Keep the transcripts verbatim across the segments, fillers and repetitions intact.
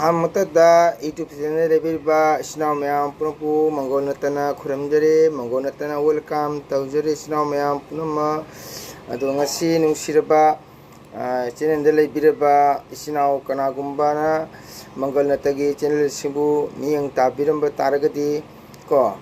ꯑꯃꯠꯇꯗ YouTube channel ꯂꯩꯕꯤꯔꯤꯕ ꯏꯆꯤꯟ ꯏꯅꯥꯎ ꯃꯌꯥꯝ ꯄꯨꯝꯅꯃꯛꯄꯨ ꯃꯪꯒꯣꯜ ꯅꯠꯇꯅ ꯈꯨꯔꯨꯝꯖꯔꯤ, ꯃꯪꯒꯣꯜ ꯅꯠꯇꯅ welcome ꯇꯧꯖꯔꯤ ꯏꯆꯤꯟ ꯏꯅꯥꯎ ꯃꯌꯥꯝ ꯄꯨꯝꯅꯃꯛ꯫ ꯑꯗꯣ ꯉꯁꯤ ꯅꯨꯡꯁꯤꯔꯕ, ꯑ, channelꯗ ꯂꯩꯕꯤꯔꯕ ꯏꯆꯤꯟ ꯏꯅꯥꯎ ꯀꯅꯥꯒꯨꯝꯕꯅ ꯃꯪꯒꯣꯜ ꯅꯠꯇꯒꯤ channelꯁꯤꯕꯨ ꯃꯤꯠꯌꯦꯡ ꯇꯥꯕꯤꯔꯝꯕ ꯇꯥꯔꯒꯗꯤ ꯀꯣ,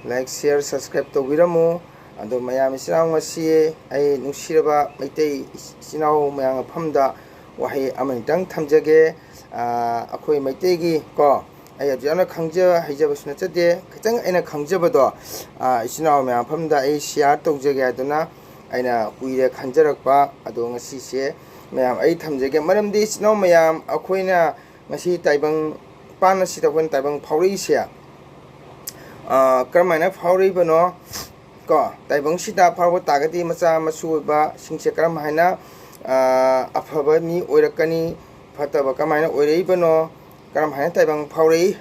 like, share, subscribe ꯇꯧꯕꯤꯔꯝꯃꯨ꯫ ꯑꯗꯣ ꯃꯌꯥꯝ ꯏꯆꯤꯟ ꯏꯅꯥꯎ ꯉꯁꯤ ꯑꯩ ꯅꯨꯡꯁꯤꯔꯕ ꯃꯩꯇꯩ ꯏꯆꯤꯟ ꯏꯅꯥꯎ ꯃꯌꯥꯝ ꯃꯐꯝꯗ ꯋꯥꯍꯩ ꯑꯃꯅꯤꯇꯪ ꯊꯝꯖꯒꯦ꯫ ꯑ, ꯑꯩꯈꯣꯏ ꯃꯩꯇꯩꯒꯤ ꯀꯣ, ꯑꯩ ꯑꯗꯨ ꯌꯥꯝꯅ ꯈꯪꯖ ꯍꯩꯖꯕꯁꯨ ꯅꯠꯆꯗꯦ, ꯈꯤꯇꯪ ꯑꯩꯅ ꯈꯪꯖꯕꯗꯣ, ꯑ, ꯏꯆꯤꯟ ꯏꯅꯥꯎ ꯃꯌꯥꯝ ꯃꯐꯝꯗ ꯑꯩ share ꯇꯧꯖꯒꯦ ꯍꯥꯏꯗꯨꯅ ꯑꯩꯅ ꯀꯨꯏꯔꯦ ꯈꯟꯖꯔꯛꯄ꯫ ꯑꯗꯣ ꯉꯁꯤꯁꯦ ꯃꯌꯥꯝ ꯑꯩ ꯊꯝꯖꯒꯦ, ꯃꯔꯝꯗꯤ ꯏꯆꯤꯟ ꯏꯅꯥꯎ ꯃꯌꯥꯝ ꯑꯩꯈꯣꯏꯅ ꯉꯁꯤ ꯇꯥꯏꯕꯪ ꯄꯥꯟ ꯑꯁꯤꯗ ꯑꯩꯈꯣꯏꯅ ꯇꯥꯏꯕꯪ ꯐꯥꯎꯔꯛꯏꯁꯦ, ꯑ, ꯀꯔꯝꯍꯥꯏꯅ ꯐꯥꯎꯔꯛꯏꯕꯅꯣ? ꯀꯣ, ꯇꯥꯏꯕꯪꯁꯤꯗ ꯐꯥꯎꯔꯛꯄ ꯇꯥꯔꯒꯗꯤ ꯃꯆꯥ ꯃꯁꯨ ꯑꯣꯏꯕꯁꯤꯡꯁꯦ ꯀꯔꯝꯍꯥꯏꯅ, ꯑ, ꯑꯐꯕ ꯃꯤ ꯑꯣꯏꯔꯛꯀꯅꯤ, ꯐꯠꯇꯕ ꯀꯃꯥꯏꯅ ꯑꯣꯏꯔꯛꯏꯕꯅꯣ, ꯀꯔꯝꯍꯥꯏꯅ ꯇꯥꯏꯕꯪ ꯐꯥꯎꯔꯛꯏ,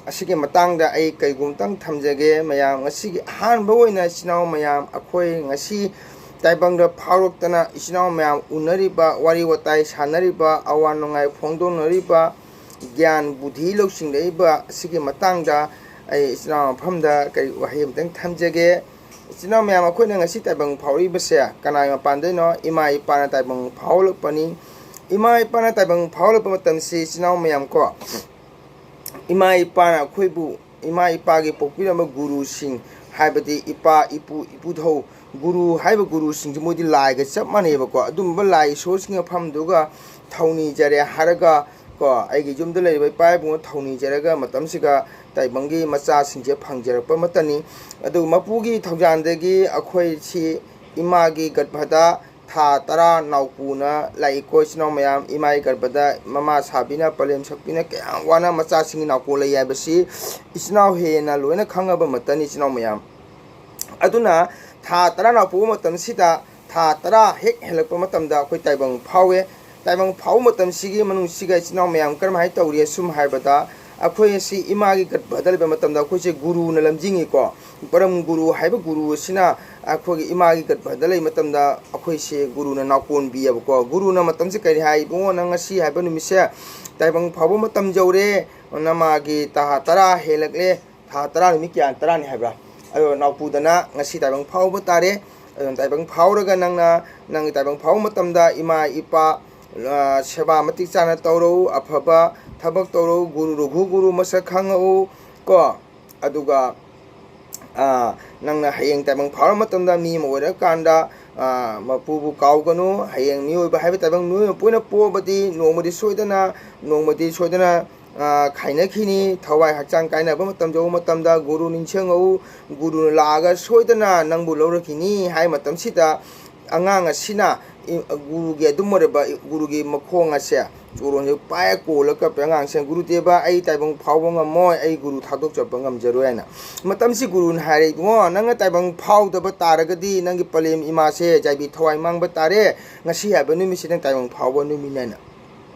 ꯑꯁꯤꯒꯤ ꯃꯇꯥꯡꯗ ꯑꯩ ꯀꯩꯒꯨꯝꯇꯪ ꯊꯝꯖꯒꯦ꯫ ꯃꯌꯥꯝ ꯉꯁꯤꯒꯤ ꯑꯍꯥꯟꯕ ꯑꯣꯏꯅ ꯏꯆꯤꯟ ꯏꯅꯥꯎ ꯃꯌꯥꯝ ꯑꯩꯈꯣꯏ ꯉꯁꯤ ꯇꯥꯏꯕꯪꯗ ꯐꯥꯎꯔꯛꯇꯅ ꯏꯆꯤꯟ ꯏꯅꯥꯎ ꯃꯌꯥꯝ ꯎꯅꯔꯤꯕ, ꯋꯥꯔꯤ ꯋꯥꯇꯥꯏ ꯁꯥꯟꯅꯔꯤꯕ, ꯑꯋꯥ ꯅꯨꯡꯉꯥꯏ ꯐꯣꯡꯗꯣꯛꯅꯔꯤꯕ, ꯒ꯭ꯌꯥꯟ ꯕꯨꯙꯤ ꯂꯧꯁꯤꯡꯂꯛꯏꯕ ꯑꯁꯤꯒꯤ ꯃꯇꯥꯡꯗ ꯑꯩ ꯏꯆꯤꯟ ꯏꯅꯥꯎ ꯃꯐꯝꯗ ꯀꯔꯤ ꯋꯥꯍꯩ ꯑꯃꯇꯪ ꯊꯝꯖꯒꯦ꯫ ꯏꯆꯤꯟ ꯏꯅꯥꯎ ꯃꯌꯥꯝ, ꯑꯩꯈꯣꯏꯅ ꯉꯁꯤ ꯇꯥꯏꯕꯪ ꯐꯥꯎꯔꯛꯏꯕꯁꯦ ꯀꯅꯥꯒꯤ ꯃꯄꯥꯟꯗꯩꯅꯣ? ꯏꯃꯥ ꯏꯄꯥꯅ ꯇꯥꯏꯕꯪ ꯐꯥꯎꯍꯜꯂꯛꯄꯅꯤ꯫ ꯏꯃꯥ ꯏꯄꯥꯅ ꯇꯥꯏꯕꯪ ꯐꯥꯎꯍꯜꯂꯛꯄ ꯃꯇꯝꯁꯤ ꯏꯆꯤꯟ ꯏꯅꯥꯎ ꯃꯌꯥꯝ ꯀꯣ, ꯏꯃꯥ ꯏꯄꯥꯅ ꯑꯩꯈꯣꯏꯕꯨ, ꯏꯃꯥ ꯏꯄꯥꯒꯤ ꯄꯣꯛꯄꯤꯔꯝꯕ ꯒꯨꯔꯨꯁꯤꯡ, ꯍꯥꯏꯕꯗꯤ ꯏꯄꯥ, ꯏꯄꯨ, ꯏꯄꯨꯙꯧ, ꯒꯨꯔꯨ ꯍꯥꯏꯕ ꯒꯨꯔꯨꯁꯤꯡꯁꯤ ꯃꯣꯏꯗꯤ ꯂꯥꯏꯒ ꯆꯞ ꯃꯥꯟꯅꯩꯕꯀꯣ꯫ ꯑꯗꯨꯝꯕ ꯂꯥꯏ ꯏꯁꯣꯔꯁꯤꯡꯒꯤ ꯃꯐꯝꯗꯨꯒ ꯊꯧꯅꯤꯖꯔꯦ ꯍꯥꯏꯔꯒ ꯀꯣ, ꯑꯩꯒꯤ ꯌꯨꯝꯗ ꯂꯩꯔꯤꯕ ꯏꯄꯥ ꯏꯕꯨꯡꯉꯣ ꯊꯧꯅꯤꯖꯔꯒ ꯃꯇꯝꯁꯤꯒ ꯇꯥꯏꯕꯪꯒꯤ ꯃꯆꯥꯁꯤꯡꯁꯦ ꯐꯪꯖꯔꯛꯄ ꯑꯃꯠꯇꯅꯤ꯫ ꯑꯗꯨ ꯃꯄꯨꯒꯤ ꯊꯧꯖꯥꯟꯗꯒꯤ ꯑꯩꯈꯣꯏꯁꯤ ꯏꯃꯥꯒꯤ ꯒꯔꯚꯗ ꯊꯥ ꯇꯔꯥ ꯅꯥꯎꯄꯨꯅ ꯂꯥꯛꯏꯀꯣ, ꯏꯆꯤꯟ ꯏꯅꯥꯎ ꯃꯌꯥꯝ꯫ ꯏꯃꯥꯒꯤ ꯒꯔꯚꯗ ꯃꯃꯥ ꯁꯥꯕꯤꯅ, ꯄꯂꯦꯝ ꯁꯛꯄꯤꯅ ꯀꯌꯥꯝ ꯋꯥꯅ ꯃꯆꯥꯁꯤꯡꯒꯤ ꯅꯥꯎꯀꯣ ꯂꯩ ꯍꯥꯏꯕꯁꯤ ꯏꯆꯤꯟ ꯏꯅꯥꯎ ꯍꯦꯟꯅ ꯂꯣꯏꯅ ꯈꯪꯉꯕ ꯑꯃꯠꯇꯅꯤ, ꯏꯆꯤꯟ ꯏꯅꯥꯎ ꯃꯌꯥꯝ꯫ ꯑꯗꯨꯅ ꯊꯥ ꯇꯔꯥ ꯅꯥꯎꯄꯨꯕ ꯃꯇꯝꯁꯤꯗ, ꯊꯥ ꯇꯔꯥ ꯍꯦꯛ ꯍꯦꯜꯂꯛꯄ ꯃꯇꯝꯗ ꯑꯩꯈꯣꯏ ꯇꯥꯏꯕꯪ ꯐꯥꯎꯋꯦ꯫ ꯇꯥꯏꯕꯪ ꯐꯥꯎꯕ ꯃꯇꯝꯁꯤꯒꯤ ꯃꯅꯨꯡꯁꯤꯒ ꯏꯆꯤꯟ ꯏꯅꯥꯎ ꯃꯌꯥꯝ ꯀꯔꯝꯍꯥꯏꯅ ꯇꯧꯔꯤ ꯑꯁꯨꯝ ꯍꯥꯏꯕꯗ, ꯑꯩꯈꯣꯏ ꯑꯁꯤ ꯏꯃꯥꯒꯤ ꯒꯔꯚꯗ ꯂꯩꯕ ꯃꯇꯝꯗ ꯑꯩꯈꯣꯏꯁꯦ ꯒꯨꯔꯨꯅ ꯂꯝꯖꯤꯡꯉꯤꯀꯣ꯫ ꯄꯔꯝ ꯒꯨꯔꯨ ꯍꯥꯏꯕ ꯒꯨꯔꯨ ꯑꯁꯤꯅ ꯑꯩꯈꯣꯏꯒꯤ ꯏꯃꯥꯒꯤ ꯒꯔꯚꯗ ꯂꯩꯕ ꯃꯇꯝꯗ ꯑꯩꯈꯣꯏꯁꯦ ꯒꯨꯔꯨꯅ ꯅꯥꯎꯀꯣꯟꯕꯤꯌꯦꯕꯀꯣ꯫ ꯒꯨꯔꯨꯅ ꯃꯇꯝꯁꯦ ꯀꯔꯤ ꯍꯥꯏ? "ꯏꯕꯨꯡꯉꯣ, ꯅꯪ ꯉꯁꯤ ꯍꯥꯏꯕ ꯅꯨꯃꯤꯠꯁꯦ ꯇꯥꯏꯕꯪ ꯐꯥꯎꯕ ꯃꯇꯝ ꯌꯧꯔꯦ, ꯅꯃꯥꯒꯤ ꯊꯥ ꯇꯔꯥ ꯍꯦꯜꯂꯛꯂꯦ, ꯊꯥ ꯇꯔꯥ ꯅꯨꯃꯤꯠ ꯀꯌꯥ, ꯇꯔꯥꯅꯤ ꯍꯥꯏꯕ꯭ꯔꯥ? ꯑꯗꯣ ꯅꯥꯎꯄꯨꯗꯅ ꯉꯁꯤ ꯇꯥꯏꯕꯪ ꯐꯥꯎꯕ ꯇꯥꯔꯦ꯫ ꯑꯗꯨꯅ ꯇꯥꯏꯕꯪ ꯐꯥꯎꯔꯒ ꯅꯪꯅ, ꯅꯪꯒꯤ ꯇꯥꯏꯕꯪ ꯐꯥꯎꯕ ꯃꯇꯝꯗ ꯏꯃꯥ ꯏꯄꯥ, ꯑ, ꯁꯦꯕꯥ ꯃꯇꯤꯛ ꯆꯥꯅ ꯇꯧꯔꯛꯎ, ꯑꯐꯕ ꯊꯕꯛ ꯇꯧꯔꯛꯎ, ꯒꯨꯔꯨ ꯔꯘꯨ ꯒꯨꯔꯨ ꯃꯁꯛ ꯈꯪꯉꯛꯎ ꯀꯣ꯫ ꯑꯗꯨꯒ, ꯑ, ꯅꯪꯅ ꯍꯌꯦꯡ ꯇꯥꯏꯕꯪ ꯐꯥꯎꯔ ꯃꯇꯝꯗ ꯃꯤ ꯑꯃ ꯑꯣꯏꯔꯀꯥꯟꯗ, ꯑ, ꯃꯄꯨꯕꯨ ꯀꯥꯎꯒꯅꯨ꯫ ꯍꯌꯦꯡ ꯃꯤꯑꯣꯏꯕ ꯍꯥꯏꯕ ꯇꯥꯏꯕꯪ ꯃꯤꯑꯣꯏꯕ ꯄꯣꯛꯏꯅ ꯄꯣꯛꯑꯕꯗꯤ ꯅꯣꯡꯃꯗꯤ ꯁꯣꯏꯗꯅ, ꯅꯣꯡꯃꯗꯤ ꯁꯣꯏꯗꯅ, ꯑ, ꯈꯥꯏꯅꯈꯤꯅꯤ꯫ ꯊꯋꯥꯏ ꯍꯛꯆꯥꯡ ꯀꯥꯏꯅꯕ ꯃꯇꯝ ꯌꯧꯕ ꯃꯇꯝꯗ ꯒꯨꯔꯨ ꯅꯤꯡꯁꯤꯡꯉꯛꯎ꯫ ꯒꯨꯔꯨꯅ ꯂꯥꯛꯑꯒ ꯁꯣꯏꯗꯅ ꯅꯪꯕꯨ ꯂꯧꯔꯛꯈꯤꯅꯤ ꯍꯥꯏ ꯃꯇꯝꯁꯤꯗ ꯑꯉꯥꯡ ꯑꯁꯤꯅ ꯏ-, ꯒꯨꯔꯨꯒꯤ ꯑꯗꯨꯝ ꯑꯣꯏꯔꯕ ꯏ-, ꯒꯨꯔꯨꯒꯤ ꯃꯈꯣꯡ ꯑꯁꯦ, ꯆꯣꯔꯣꯟꯁꯦ ꯄꯥꯏꯔ ꯀꯣꯜꯂ ꯀꯞꯄꯦ ꯑꯉꯥꯡꯁꯦ, "ꯒꯨꯔꯨꯗꯦꯕ, ꯑꯩ ꯇꯥꯏꯕꯪ ꯐꯥꯎꯕ ꯉꯝꯃꯣꯏ, ꯑꯩ ꯒꯨꯔꯨ ꯊꯥꯗꯣꯛ ꯆꯠꯄ ꯉꯝꯖꯔꯣꯏ" ꯍꯥꯏꯅ꯫ ꯃꯇꯝꯁꯤ ꯒꯨꯔꯨꯅ ꯍꯥꯏꯔꯦ, "ꯏꯕꯨꯡꯉꯣ, ꯅꯪꯅ ꯇꯥꯏꯕꯪ ꯐꯥꯎꯗꯕ ꯇꯥꯔꯒꯗꯤ ꯅꯪꯒꯤ ꯄꯂꯦꯝ ꯏꯃꯥꯁꯦ ꯌꯥꯏꯕꯤ ꯊꯋꯥꯏ ꯃꯥꯡꯕ ꯇꯥꯔꯦ, ꯉꯁꯤ ꯍꯥꯏꯕ ꯅꯨꯃꯤꯠꯁꯤ ꯅꯪ ꯇꯥꯏꯕꯪ ꯐꯥꯎꯕ ꯅꯨꯃꯤꯠꯅꯦꯅ"꯫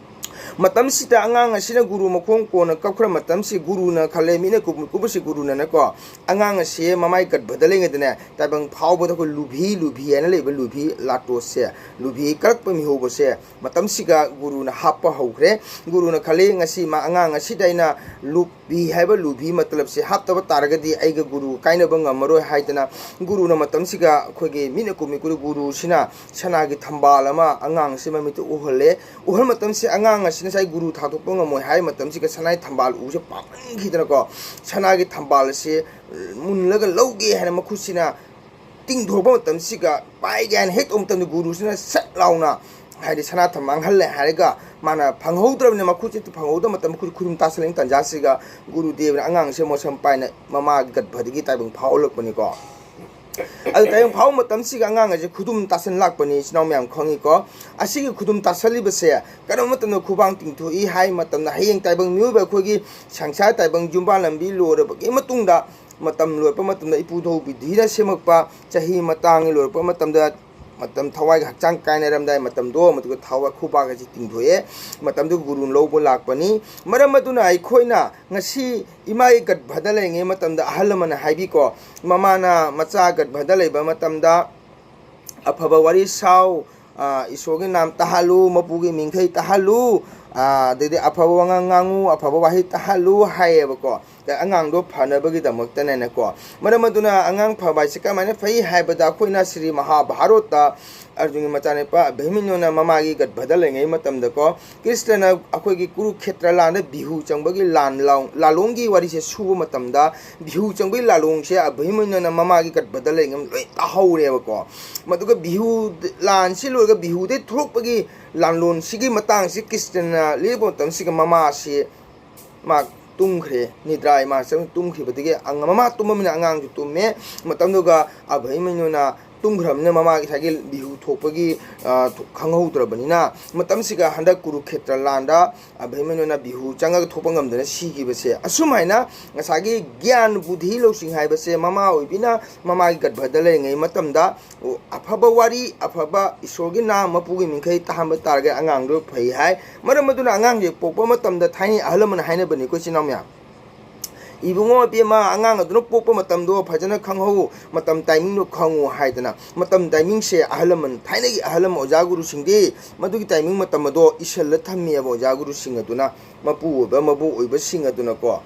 ꯃꯇꯝꯁꯤꯗ ꯑꯉꯥꯡ ꯑꯁꯤꯅ ꯒꯨꯔꯨ ꯃꯈꯣꯡ ꯀꯣꯟꯅ ꯀꯞꯈ꯭ꯔ ꯃꯇꯝꯁꯤ ꯒꯨꯔꯨꯅ ꯈꯜꯂꯦ, ꯃꯤꯠꯅ ꯀꯨꯞ-, ꯀꯨꯞꯄꯁꯤ ꯒꯨꯔꯨꯅꯅꯀꯣ, ꯑꯉꯥꯡ ꯑꯁꯤ ꯃꯃꯥꯏ ꯒꯠꯚꯗ ꯂꯩꯉꯩꯗꯅꯦ, ꯇꯥꯏꯕꯪ ꯐꯥꯎꯕꯗ ꯑꯩꯈꯣꯏ ꯂꯨꯕꯤ, ꯂꯨꯕꯤ ꯍꯥꯏꯅ ꯂꯩꯕ ꯂꯨꯕꯤ ꯂꯥꯇꯣꯁꯁꯦ, ꯂꯨꯕꯤ ꯀꯔꯛꯄ ꯃꯤꯍꯧꯕꯁꯦ ꯃꯇꯝꯁꯤꯒ ꯒꯨꯔꯨꯅ ꯍꯥꯞꯄ ꯍꯧꯈ꯭ꯔꯦ꯫ ꯒꯨꯔꯨꯅ ꯈꯜꯂꯤ, ꯉꯁꯤ ꯃꯥ ꯑꯉꯥꯡ ꯑꯁꯤꯗ ꯑꯩꯅ ꯂꯨꯕꯤ ꯍꯥꯏꯕ ꯂꯨꯕꯤ ꯃꯇꯂꯕꯁꯦ ꯍꯥꯞꯇꯕ ꯇꯥꯔꯒꯗꯤ ꯑꯩꯒ ꯒꯨꯔꯨ ꯀꯥꯏꯅꯕ ꯉꯝꯃꯔꯣꯏ ꯍꯥꯏꯗꯅ ꯒꯨꯔꯨꯅ ꯃꯇꯝꯁꯤꯒ ꯑꯩꯈꯣꯏꯒꯤ ꯃꯤꯠꯅ ꯀꯨꯞꯃꯤ ꯀꯨꯞꯃꯤ ꯒꯨꯔꯨꯁꯤꯅ ꯁꯅꯥꯒꯤ ꯊꯝꯕꯥꯜ ꯑꯃ ꯑꯉꯥꯡ ꯑꯁꯤ ꯃꯃꯤꯠꯇ ꯎꯍꯜꯂꯦ꯫ ꯎꯍꯜ ꯃꯇꯝꯁꯤ ꯑꯉꯥꯡ ꯑꯁꯤ ꯉꯁꯥꯏ ꯒꯨꯔꯨ ꯊꯥꯗꯣꯛꯄ ꯉꯝꯃꯣꯏ ꯍꯥꯏ ꯃꯇꯝꯁꯤꯒ ꯁꯅꯥꯒꯤ ꯊꯝꯕꯥꯜ ꯎꯕꯁꯦ ꯄꯥꯝꯃꯟꯈꯤꯗꯅꯀꯣ, ꯁꯅꯥꯒꯤ ꯊꯝꯕꯥꯜ ꯑꯁꯤ ꯃꯨꯜꯂꯒ ꯂꯧꯒꯦ ꯍꯥꯏꯅ ꯃꯈꯨꯠꯁꯤꯅ ꯇꯤꯡꯊꯣꯔꯛꯄ ꯃꯇꯝꯁꯤꯒ, ꯄꯥꯏꯒꯦ ꯍꯥꯏꯅ ꯍꯦꯛ ꯇꯧꯕ ꯃꯇꯝꯗ ꯒꯨꯔꯨꯁꯤꯅ ꯁꯠ ꯂꯥꯎꯅ, ꯍꯥꯏꯗꯤ ꯁꯅꯥ ꯊꯝꯕꯥꯜ ꯃꯥꯡꯍꯜꯂꯦ ꯍꯥꯏꯔꯒ ꯃꯥꯅ ꯐꯪꯍꯧꯗ꯭ꯔꯕꯅꯤꯅ, ꯃꯈꯨꯠꯁꯤ ꯐꯪꯍꯧꯗꯕ ꯃꯇꯝꯗ ꯃꯈꯨꯠ ꯈꯨꯗꯨꯝ ꯇꯥꯁꯜꯂꯛꯏ ꯇꯥꯟꯖꯥꯁꯤꯒ ꯒꯨꯔꯨꯗꯦꯕꯅ ꯑꯉꯥꯡꯁꯦ ꯃꯣꯁꯝ ꯄꯥꯏꯅ ꯃꯃꯥꯒꯤ ꯒꯠꯚꯗꯒꯤ ꯇꯥꯏꯕꯪ ꯐꯥꯎꯍꯜꯂꯛꯄꯅꯤꯀꯣ꯫ ꯑꯗꯨ ꯇꯥꯏꯕꯪ ꯐꯥꯎꯕ ꯃꯇꯝꯁꯤꯒ ꯑꯉꯥꯡ ꯑꯁꯦ ꯈꯨꯗꯨꯝ ꯇꯥꯁꯟ ꯂꯥꯛꯄꯅꯤ, ꯏꯆꯤꯟ ꯏꯅꯥꯎ ꯃꯌꯥꯝ ꯈꯪꯉꯤꯀꯣ꯫ ꯑꯁꯤꯒꯤ ꯈꯨꯗꯨꯝ ꯇꯥꯁꯜꯂꯤꯕꯁꯦ ꯀꯔꯝꯕ ꯃꯇꯝꯗ ꯈꯨꯕꯥꯡ ꯇꯤꯡꯊꯣꯛꯏ ꯍꯥꯏ ꯃꯇꯝꯗ, ꯍꯌꯦꯡ ꯇꯥꯏꯕꯪ ꯃꯤꯑꯣꯏꯕ ꯑꯩꯈꯣꯏꯒꯤ ꯁꯪꯁꯥꯔ ꯇꯥꯏꯕꯪ ꯌꯨꯝꯕꯥꯟ ꯂꯝꯕꯤ ꯂꯣꯏꯔꯕꯒꯤ ꯃꯇꯨꯡꯗ, ꯃꯇꯝ ꯂꯣꯏꯔꯛꯄ ꯃꯇꯝꯗ, ꯏꯄꯨꯙꯧ ꯕꯤꯙꯤꯅ ꯁꯦꯝꯃꯛꯄ ꯆꯍꯤ ꯃꯇꯥꯡ ꯂꯣꯏꯔꯛꯄ ꯃꯇꯝꯗ, ꯃꯇꯝ ꯊꯋꯥꯏꯒ ꯍꯛꯆꯥꯡ ꯀꯥꯏꯅꯔꯝꯗꯥꯏ ꯃꯇꯝꯗꯣ, ꯃꯗꯨꯒ ꯊꯋꯥꯏ ꯈꯨꯕꯥꯛ ꯑꯁꯤ ꯇꯤꯡꯊꯣꯛꯑꯦ꯫ ꯃꯇꯝꯗꯨ ꯒꯨꯔꯨ ꯂꯧꯕ ꯂꯥꯛꯄꯅꯤ꯫ ꯃꯔꯝ ꯑꯗꯨꯅ ꯑꯩꯈꯣꯏꯅ ꯉꯁꯤ ꯏꯃꯥꯒꯤ ꯒꯠꯚꯗ ꯂꯩꯔꯤꯉꯩ ꯃꯇꯝꯗ ꯑꯍꯜ ꯂꯃꯟꯅ ꯍꯥꯏꯕꯤꯀꯣ, ꯃꯃꯥꯅ ꯃꯆꯥ ꯒꯠꯚꯗ ꯂꯩꯕ ꯃꯇꯝꯗ ꯑꯐꯕ ꯋꯥꯔꯤ ꯁꯥꯎ, ꯑ, ꯏꯁꯣꯔꯒꯤ ꯅꯥꯝ ꯇꯥꯍꯜꯂꯨ, ꯃꯄꯨꯒꯤ ꯃꯤꯡꯈꯩ ꯇꯥꯍꯜꯂꯨ, ꯑꯥ, ꯑꯗꯩꯗꯤ "ꯑꯐꯕ ꯋꯥꯉꯥꯡ ꯉꯥꯡꯉꯨ, ꯑꯐꯕ ꯋꯥꯍꯩ ꯇꯥꯍꯜꯂꯨ" ꯍꯥꯏꯌꯦꯕꯀꯣ꯫ ꯑꯉꯥꯡꯗꯣ ꯐꯅꯕꯒꯤꯗꯃꯛꯇꯅꯦꯅꯀꯣ꯫ ꯃꯔꯝ ꯑꯗꯨꯅ ꯑꯉꯥꯡ ꯐꯕ ꯍꯥꯏꯁꯦ ꯀꯃꯥꯏꯅ ꯐꯩ ꯍꯥꯏꯕꯗ, ꯑꯩꯈꯣꯏꯅ ꯁ꯭ꯔꯤ ꯃꯍꯥꯚꯥꯔꯣꯠꯇ ꯑꯔꯖꯨꯟꯒꯤ ꯃꯆꯥꯅꯨꯄꯥ ꯑꯚꯤꯃꯟꯌꯨꯅ ꯃꯃꯥꯒꯤ ꯒꯠꯚꯗ ꯂꯩꯉꯩ ꯃꯇꯝꯗꯀꯣ, ꯀ꯭ꯔꯤꯁꯅꯅ ꯑꯩꯈꯣꯏꯒꯤ ꯀꯨꯔꯨꯈꯦꯇ꯭ꯔ ꯂꯥꯟꯗ ꯕꯤꯍꯨ ꯆꯪꯕꯒꯤ ꯂꯥꯟ ꯂꯥꯎ-, ꯂꯥꯂꯣꯡꯒꯤ ꯋꯥꯔꯤꯁꯦ ꯁꯨꯕ ꯃꯇꯝꯗ, ꯕꯤꯍꯨ ꯆꯪꯕꯒꯤ ꯂꯥꯂꯣꯡꯁꯦ ꯑꯚꯤꯃꯟꯌꯨꯅ ꯃꯃꯥꯒꯤ ꯒꯠꯚꯗ ꯂꯩꯉꯩ ꯂꯣꯏ ꯇꯥꯍꯧꯔꯦꯕꯀꯣ꯫ ꯃꯗꯨꯒ ꯕꯤꯍꯨ ꯂꯥꯟꯁꯤ ꯂꯣꯏꯔꯒ ꯕꯤꯍꯨꯗꯩ ꯊꯣꯛꯂꯛꯄꯒꯤ ꯂꯥꯟꯂꯣꯟꯁꯤꯒꯤ ꯃꯇꯥꯡꯁꯤ ꯀ꯭ꯔꯤꯁꯅꯅ ꯂꯤꯔꯛꯄ ꯃꯇꯝꯁꯤꯒ ꯃꯃꯥꯁꯤ ꯃꯥ ꯇꯨꯝꯈ꯭ꯔꯦ, ꯅꯤꯗ꯭ꯔꯥ ꯏꯃꯥ ꯆꯪ ꯇꯨꯝꯈꯤꯕꯗꯒꯤ ꯑꯉ-, ꯃꯃꯥ ꯇꯨꯝꯃꯃꯤꯅ ꯑꯉꯥꯡꯁꯨ ꯇꯨꯝꯃꯦ꯫ ꯃꯇꯝꯗꯨꯒ ꯑꯚꯤꯃꯟꯌꯨꯅ ꯇꯨꯝꯈ꯭ꯔꯕꯅꯤꯅ ꯃꯃꯥꯒꯤ ꯉꯁꯥꯏꯒꯤ ꯕꯤꯍꯨ ꯊꯣꯛꯄꯒꯤ, ꯑ, ꯊꯣ-, ꯈꯪꯍꯧꯗ꯭ꯔꯕꯅꯤꯅ, ꯃꯇꯝꯁꯤꯒ ꯍꯟꯗꯛ ꯀꯨꯔꯨꯈꯦꯇ꯭ꯔ ꯂꯥꯟꯗ ꯑꯚꯤꯃꯟꯌꯨꯅ ꯕꯤꯍꯨ ꯆꯪꯉꯒ ꯊꯣꯛꯄ ꯉꯝꯗꯅ ꯁꯤꯈꯤꯕꯁꯦ, ꯑꯁꯨꯝ ꯍꯥꯏꯅ ꯉꯁꯥꯏꯒꯤ ꯒ꯭ꯌꯥꯟ ꯕꯨꯙꯤ ꯂꯧꯁꯤꯡ ꯍꯥꯏꯕꯁꯦ ꯃꯃꯥ ꯑꯣꯏꯕꯤꯅ ꯃꯃꯥꯒꯤ ꯒꯠꯚꯗ ꯂꯩꯔꯤꯉꯩ ꯃꯇꯝꯗ ꯑꯐꯕ ꯋꯥꯔꯤ, ꯑꯐꯕ ꯏꯁꯣꯔꯒꯤ ꯅꯥꯝ ꯃꯄꯨꯒꯤ ꯃꯤꯡꯈꯩ ꯇꯥꯍꯟꯕ ꯇꯥꯔꯒꯗꯤ ꯑꯉꯥꯡꯗꯣ ꯐꯩ ꯍꯥꯏ꯫ ꯃꯔꯝ ꯑꯗꯨꯅ ꯑꯉꯥꯡꯁꯦ ꯄꯣꯛꯄ ꯃꯇꯝꯗ ꯊꯥꯏꯅꯩ ꯑꯍꯜ ꯂꯃꯟꯅ ꯍꯥꯏꯅꯕꯅꯤꯀꯣ, ꯏꯆꯤꯟ ꯏꯅꯥꯎ ꯃꯌꯥꯝ, "ꯏꯕꯨꯡꯉꯣ, ꯏꯕꯦꯝꯃ, ꯑꯉꯥꯡ ꯑꯗꯨꯅ ꯄꯣꯛꯄ ꯃꯇꯝꯗꯣ ꯐꯖꯅ ꯈꯪꯍꯧ, ꯃꯇꯝ timingꯗꯣ ꯈꯪꯉꯨ" ꯍꯥꯏꯗꯅ꯫ ꯃꯇꯝ timingꯁꯦ ꯑꯍꯜ ꯂꯃꯟ, ꯊꯥꯏꯅꯒꯤ ꯑꯍꯜ ꯂꯃꯟ, ꯑꯣꯖꯥ ꯒꯨꯔꯨꯁꯤꯡꯗꯤ ꯃꯗꯨꯒꯤ timing ꯃꯇꯝ ꯑꯗꯣ ꯏꯁꯤꯜꯂ ꯊꯝꯃꯤꯑꯕ ꯑꯣꯖꯥ ꯒꯨꯔꯨꯁꯤꯡ ꯑꯗꯨꯅ, ꯃꯄꯨ ꯑꯣꯏꯕ ꯃꯕꯣꯛ ꯑꯣꯏꯕꯁꯤꯡ ꯑꯗꯨꯅꯀꯣ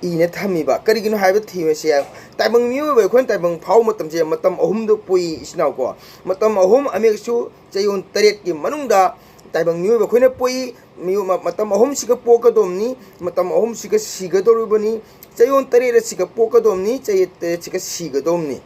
ꯏꯅ ꯊꯝꯃꯤꯕ꯫ ꯀꯔꯤꯒꯤꯅꯣ ꯍꯥꯏꯕ ꯊꯤꯕꯁꯦ, ꯇꯥꯏꯕꯪ ꯃꯤꯑꯣꯏꯕ ꯑꯩꯈꯣꯏꯅ ꯇꯥꯏꯕꯪ ꯐꯥꯎꯕ ꯃꯇꯝꯁꯦ ꯃꯇꯝ ꯑꯍꯨꯝꯗ ꯄꯣꯛꯏ, ꯏꯆꯤꯟ ꯏꯅꯥꯎꯀꯣ꯫ ꯃꯇꯝ ꯑꯍꯨꯝ, ꯑꯃꯦꯛꯁꯨ ꯆꯌꯣꯜ ꯇꯔꯦꯠꯀꯤ ꯃꯅꯨꯡꯗ ꯇꯥꯏꯕꯪ ꯃꯤꯑꯣꯏꯕ ꯑꯩꯈꯣꯏꯅ ꯄꯣꯛꯏ꯫ ꯃꯤꯑꯣ-, ꯃ-, ꯃꯇꯝ ꯑꯍꯨꯝꯁꯤꯒ ꯄꯣꯛꯀꯗꯧꯕꯅꯤ, ꯃꯇꯝ ꯑꯍꯨꯝꯁꯤꯒ ꯁꯤꯒꯗꯧꯔꯤꯕꯅꯤ, ꯆꯌꯣꯜ ꯇꯔꯦꯠ ꯑꯁꯤꯒ ꯄꯣꯛꯀꯗꯧꯕꯅꯤ, ꯆꯌꯣꯜ ꯇꯔꯦꯠꯁꯤꯒ ꯁꯤꯒꯗꯧꯕꯅꯤ꯫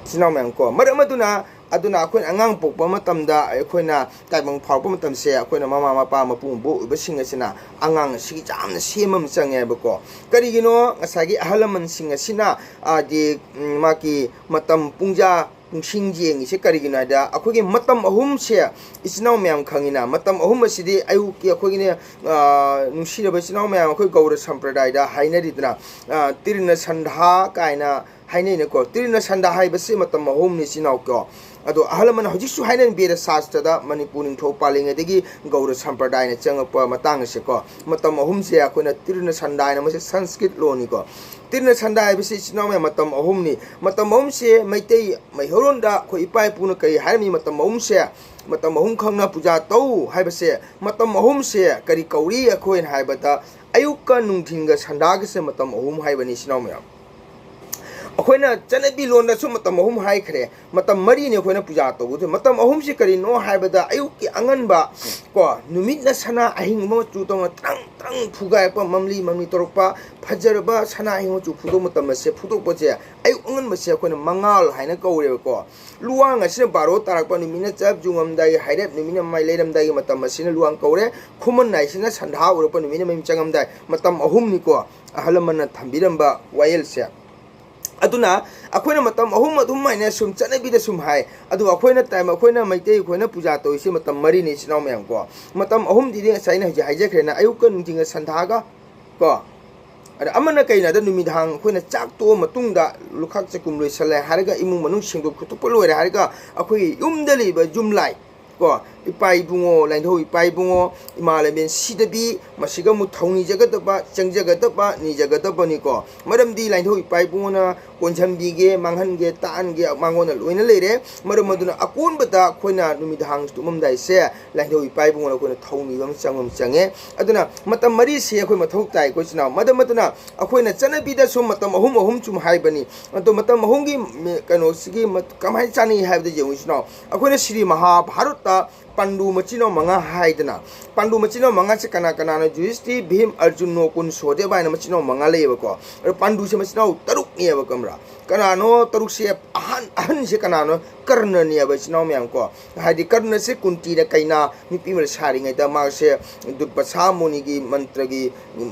ꯏꯆꯤꯟ ꯏꯅꯥꯎ ꯃꯌꯥꯝ ꯀꯣ, ꯃꯔꯝ ꯑꯗꯨꯅ, ꯑꯗꯨꯅ ꯑꯩꯈꯣꯏꯅ ꯑꯉꯥꯡ ꯄꯣꯛꯄ ꯃꯇꯝꯗ, ꯑꯩꯈꯣꯏꯅ ꯇꯥꯏꯕꯪ ꯐꯥꯎꯔꯛꯄ ꯃꯇꯝꯁꯦ, ꯑꯩꯈꯣꯏꯅ ꯃꯃꯥ ꯃꯄꯥ ꯃꯄꯨ ꯃꯄꯨ ꯑꯣꯏꯕꯁꯤꯡ ꯑꯁꯤꯅ ꯑꯉꯥꯡ ꯑꯁꯤꯒꯤ ꯌꯥꯝꯅ ꯁꯦꯝꯕ ꯑꯃ ꯆꯪꯉꯦꯕꯀꯣ꯫ ꯀꯔꯤꯒꯤꯅꯣ ꯉꯁꯥꯏꯒꯤ ꯑꯍꯜ ꯂꯃꯟꯁꯤꯡ ꯑꯁꯤꯅ, ꯍꯥꯏꯗꯤ, ꯎꯝ, ꯃꯥꯒꯤ ꯃꯇꯝ ꯄꯨꯡꯖꯥ ꯄꯨꯡꯁꯤꯡ ꯌꯦꯡꯉꯤꯁꯦ ꯀꯔꯤꯒꯤꯅꯣ ꯍꯥꯏꯗ, ꯑꯩꯈꯣꯏꯒꯤ ꯃꯇꯝ ꯑꯍꯨꯝꯁꯦ, ꯏꯆꯤꯟ ꯏꯅꯥꯎ ꯃꯌꯥꯝ ꯈꯪꯉꯤꯅ, ꯃꯇꯝ ꯑꯍꯨꯝ ꯑꯁꯤꯗꯤ ꯑꯌꯨꯛꯀꯤ ꯑꯩꯈꯣꯏꯒꯤꯅꯦ, ꯑ, ꯅꯨꯡꯁꯤꯔꯕ ꯏꯆꯤꯟ ꯏꯅꯥꯎ ꯃꯌꯥꯝ, ꯑꯩꯈꯣꯏ ꯒꯧꯔ ꯁꯝꯄ꯭ꯔꯗꯥꯌꯗ ꯍꯥꯏꯅꯔꯤꯗꯅ, ꯑ, ꯇ꯭ꯔꯤꯅ ꯁꯟꯙꯥ ꯀꯥꯏꯅ ꯍꯥꯏꯅꯩꯅꯀꯣ꯫ ꯇ꯭ꯔꯤꯅ ꯁꯟꯙꯥ ꯍꯥꯏꯕꯁꯤ ꯃꯇꯝ ꯑꯍꯨꯝꯅꯤ, ꯏꯆꯤꯟ ꯏꯅꯥꯎ ꯀꯣ꯫ ꯑꯗꯣ ꯑꯍꯜ ꯂꯃꯟ ꯍꯧꯖꯤꯛꯁꯨ ꯍꯥꯏꯅꯩ, ꯕꯦꯗ ꯁꯥꯁꯇ꯭ꯔꯗ ꯃꯅꯤꯄꯨꯔ ꯅꯤꯡꯊꯧ ꯄꯥꯜꯂꯤꯉꯩꯗꯒꯤ ꯒꯧꯔ ꯁꯝꯄ꯭ꯔꯗꯥꯌꯅ ꯆꯪꯉꯛꯄ ꯃꯇꯥꯡ ꯑꯁꯦꯀꯣ, ꯃꯇꯝ ꯑꯍꯨꯝꯁꯦ ꯑꯩꯈꯣꯏꯅ ꯇ꯭ꯔꯤꯅ ꯁꯟꯙꯥ ꯍꯥꯏꯅ, ꯃꯁꯤ ꯁꯪꯁꯀ꯭ꯔꯤꯠ ꯂꯣꯟꯅꯤꯀꯣ꯫ ꯇ꯭ꯔꯤꯅ ꯁꯟꯙꯥ ꯍꯥꯏꯕꯁꯤ, ꯏꯆꯤꯟ ꯏꯅꯥꯎ ꯃꯌꯥꯝ, ꯃꯇꯝ ꯑꯍꯨꯝꯅꯤ꯫ ꯃꯇꯝ ꯑꯍꯨꯝꯁꯦ ꯃꯩꯇꯩ ꯃꯩꯍꯧꯔꯣꯟꯗ ꯑꯩꯈꯣꯏ ꯏꯄꯥ ꯏꯄꯨꯅ ꯀꯔꯤ ꯍꯥꯏꯔꯝꯃꯤ? ꯃꯇꯝ ꯑꯍꯨꯝꯁꯦ ꯃꯇꯝ ꯑꯍꯨꯝ ꯈꯪꯅ ꯄꯨꯖꯥ ꯇꯧ ꯍꯥꯏꯕꯁꯦ, ꯃꯇꯝ ꯑꯍꯨꯝꯁꯦ ꯀꯔꯤ ꯀꯧꯔꯤ ꯑꯩꯈꯣꯏꯅ ꯍꯥꯏꯕꯗ, ꯑꯌꯨꯛꯀ ꯅꯨꯡꯊꯤꯟꯒ ꯁꯟꯗꯥꯒꯁꯦ ꯃꯇꯝ ꯑꯍꯨꯝ ꯍꯥꯏꯕꯅꯤ, ꯏꯆꯤꯟ ꯏꯅꯥꯎ ꯃꯌꯥꯝ꯫ ꯑꯩꯈꯣꯏꯅ ꯆꯠꯅꯕꯤ ꯂꯣꯟꯗꯁꯨ ꯃꯇꯝ ꯑꯍꯨꯝ ꯍꯥꯏꯈ꯭ꯔꯦ, ꯃꯇꯝ ꯃꯔꯤꯅꯤ ꯑꯩꯈꯣꯏꯅ ꯄꯨꯖꯥ ꯇꯧꯒꯗꯣꯏ꯫ ꯃꯇꯝ ꯑꯍꯨꯝꯁꯤ ꯀꯔꯤꯅꯣ ꯍꯥꯏꯕꯗ, ꯑꯌꯨꯛꯀꯤ ꯑꯉꯟꯕ ꯀꯣ, ꯅꯨꯃꯤꯠꯅ ꯁꯅꯥ ꯑꯍꯤꯡꯕ ꯃꯆꯨ ꯇꯧꯅ ꯇ꯭ꯔꯪ ꯇ꯭ꯔꯪ ꯐꯨꯒꯥꯏꯔꯛꯄ, ꯃꯝꯂꯤ ꯃꯝꯂꯤ ꯇꯧꯔꯛꯄ, ꯐꯖꯔꯕ ꯁꯅꯥ ꯑꯍꯤꯡꯕ ꯃꯆꯨ ꯐꯨꯗꯣꯛ ꯃꯇꯝ ꯑꯁꯦ, ꯐꯨꯗꯣꯛꯄꯁꯦ ꯑꯌꯨꯛ ꯑꯉꯟꯕꯁꯦ ꯑꯩꯈꯣꯏꯅ ꯃꯉꯥꯜ ꯍꯥꯏꯅ ꯀꯧꯔꯦꯕꯀꯣ꯫ ꯂꯨꯋꯥꯡ ꯑꯁꯤꯅ ꯕꯥꯔꯣ ꯇꯥꯔꯛꯄ, ꯅꯨꯃꯤꯠꯅ ꯆꯞ ꯌꯨꯡꯉꯝꯗꯥꯏꯒꯤ, ꯍꯥꯏꯔꯦꯞ ꯅꯨꯃꯤꯠꯅ ꯃꯃꯥꯏ ꯂꯩꯔꯝꯗꯥꯏꯒꯤ ꯃꯇꯝ ꯑꯁꯤꯅ ꯂꯨꯋꯥꯡ ꯀꯧꯔꯦ꯫ ꯈꯨꯃꯟ ꯍꯥꯏꯁꯤꯅ ꯁꯟꯙꯥ ꯎꯔꯛꯄ, ꯅꯨꯃꯤꯠꯅ ꯃꯌꯨꯝ ꯆꯪꯉꯝꯗꯥꯏ, ꯃꯇꯝ ꯑꯍꯨꯝꯅꯤꯀꯣ ꯑꯍꯜ ꯂꯃꯟꯅ ꯊꯝꯕꯤꯔꯝꯕ ꯋꯥꯌꯦꯜꯁꯦ꯫ ꯑꯗꯨꯅ ꯑꯩꯈꯣꯏꯅ ꯃꯇꯝ ꯑꯍꯨꯝ ꯑꯗꯨꯝ ꯍꯥꯏꯅ ꯁꯨꯝ ꯆꯠꯅꯕꯤꯗ ꯁꯨꯝ ꯍꯥꯏ, ꯑꯗꯨꯒ ꯑꯩꯈꯣꯏꯅ ꯇꯥꯏꯝ, ꯑꯩꯈꯣꯏꯅ ꯃꯩꯇꯩ ꯑꯩꯈꯣꯏꯅ ꯄꯨꯖꯥ ꯇꯧꯔꯤꯁꯦ ꯃꯇꯝ ꯃꯔꯤꯅꯤ, ꯏꯆꯤꯟ ꯏꯅꯥꯎ ꯃꯌꯥꯝ ꯀꯣ꯫ ꯃꯇꯝ ꯑꯍꯨꯝꯗꯨꯗꯤ ꯉꯁꯥꯏ ꯑꯩꯅ ꯍꯧꯖꯤꯛ ꯍꯥꯏꯖꯈ꯭ꯔꯦꯅ, ꯑꯌꯨꯛꯀ ꯅꯨꯡꯊꯤꯟꯒ ꯁꯟꯙꯥꯒ ꯀꯣ꯫ ꯑꯗ ꯑꯃꯅ ꯀꯩꯅꯣ ꯍꯥꯏꯗ, ꯅꯨꯃꯤꯗꯥꯡ ꯑꯩꯈꯣꯏꯅ ꯆꯥꯛ ꯇꯣꯛꯑ ꯃꯇꯨꯡꯗ, ꯂꯨꯈꯥꯛ ꯆꯒꯨꯝ ꯂꯣꯏꯁꯜꯂꯦ ꯍꯥꯏꯔꯒ, ꯏꯃꯨꯡ ꯃꯅꯨꯡ ꯁꯦꯡꯗꯣꯛ ꯈꯣꯠꯇꯣꯛꯄ ꯂꯣꯏꯔꯦ ꯍꯥꯏꯔꯒ, ꯑꯩꯈꯣꯏꯒꯤ ꯌꯨꯝꯗ ꯂꯩꯕ ꯌꯨꯝꯂꯥꯏ ꯀꯣ, ꯏꯄꯥ ꯏꯕꯨꯡꯉꯣ, ꯂꯥꯏꯅꯤꯡꯊꯧ ꯏꯄꯥ ꯏꯕꯨꯡꯉꯣ, ꯏꯃꯥ ꯂꯩꯕꯦꯟ ꯁꯤꯗꯕꯤ, ꯃꯁꯤꯒ ꯑꯃꯨꯛ ꯊꯧꯅꯤꯖꯒꯗꯕ, ꯆꯪꯖꯒꯗꯕ, ꯅꯤꯖꯒꯗꯕꯅꯤꯀꯣ꯫ ꯃꯔꯝꯗꯤ ꯂꯥꯏꯅꯤꯡꯊꯧ ꯏꯄꯥ ꯏꯕꯨꯡꯉꯣꯅ ꯀꯣꯟꯁꯤꯟꯕꯤꯒꯦ, ꯃꯥꯡꯍꯟꯒꯦ, ꯇꯥꯛꯍꯟꯒꯦ, ꯃꯉꯣꯟꯗ ꯂꯣꯏꯅ ꯂꯩꯔꯦ꯫ ꯃꯔꯝ ꯑꯗꯨꯅ ꯑꯀꯣꯟꯕꯗ ꯑꯩꯈꯣꯏꯅ ꯅꯨꯃꯤꯗꯥꯡ ꯇꯨꯝꯃꯝꯗꯥꯏꯁꯦ, ꯂꯥꯏꯅꯤꯡꯊꯧ ꯏꯄꯥ ꯏꯕꯨꯡꯉꯣꯅ ꯑꯩꯈꯣꯏꯅ ꯊꯧꯅꯤꯕ ꯑꯃ ꯆꯪꯕ ꯑꯃ ꯆꯪꯉꯦ꯫ ꯑꯗꯨꯅ ꯃꯇꯝ ꯃꯔꯤꯁꯦ ꯑꯩꯈꯣꯏ ꯃꯊꯧ ꯇꯥꯏ, ꯑꯩꯈꯣꯏ ꯏꯆꯤꯟ ꯏꯅꯥꯎ꯫ ꯃꯗ-, ꯃꯗꯨꯅ ꯑꯩꯈꯣꯏꯅ ꯆꯠꯅꯕꯤꯗꯁꯨ ꯃꯇꯝ ꯑꯍꯨꯝ ꯑꯍꯨꯝ ꯁꯨꯝ ꯍꯥꯏꯕꯅꯤ꯫ ꯑꯗꯣ ꯃꯇꯝ ꯑꯍꯨꯝꯒꯤ ꯃꯤ-, ꯀꯩꯅꯣꯁꯤꯒꯤ ꯃꯠ-, ꯀꯃꯥꯏꯅ ꯆꯥꯅꯩ ꯍꯥꯏꯕꯗ ꯌꯦꯡꯉꯨ, ꯏꯆꯤꯟ ꯏꯅꯥꯎ꯫ ꯑꯩꯈꯣꯏꯅ ꯁ꯭ꯔꯤ ꯃꯍꯥꯚꯥꯔꯠꯇ ꯄꯥꯟꯗꯨ ꯃꯆꯤꯟ ꯃꯅꯥꯎ ꯃꯉꯥ ꯍꯥꯏꯗꯅ, ꯄꯥꯟꯗꯨ ꯃꯆꯤꯟ ꯃꯅꯥꯎ ꯃꯉꯥꯁꯦ ꯀꯅꯥ ꯀꯅꯥꯅꯣ? ꯌꯨꯙꯤꯁꯇꯤꯔ, ꯚꯤꯝ, ꯑꯔꯖꯨꯟ, ꯅꯣꯀꯨꯟ, ꯁꯣꯍꯗꯦꯕ ꯍꯥꯏꯅ ꯃꯆꯤꯟ ꯃꯅꯥꯎ ꯃꯉꯥ ꯂꯩꯌꯦꯕꯀꯣ꯫ ꯑꯗꯣ ꯄꯥꯟꯗꯨꯁꯦ ꯃꯆꯤꯟ ꯃꯅꯥꯎ ꯇꯔꯨꯛꯅꯦꯕ, ꯈꯪꯕ꯭ꯔꯥ? ꯀꯅꯥꯅꯣ ꯇꯔꯨꯛꯁꯦ? ꯑꯍꯟ, ꯑꯍꯟꯁꯦ ꯀꯅꯥꯅꯣ? ꯀꯔꯅꯅꯦꯕ, ꯏꯆꯤꯟ ꯏꯅꯥꯎ ꯃꯌꯥꯝ ꯀꯣ꯫ ꯍꯥꯏꯗꯤ ꯀꯔꯅꯁꯦ ꯀꯨꯟꯇꯤꯅ ꯀꯩꯅꯥ ꯅꯨꯄꯤ ꯑꯃ ꯁꯥꯔꯤꯉꯩꯗ ꯃꯥꯁꯦ ꯗꯨꯔꯕꯁꯥ ꯃꯨꯅꯤꯒꯤ ꯃꯟꯇ꯭ꯔꯒꯤ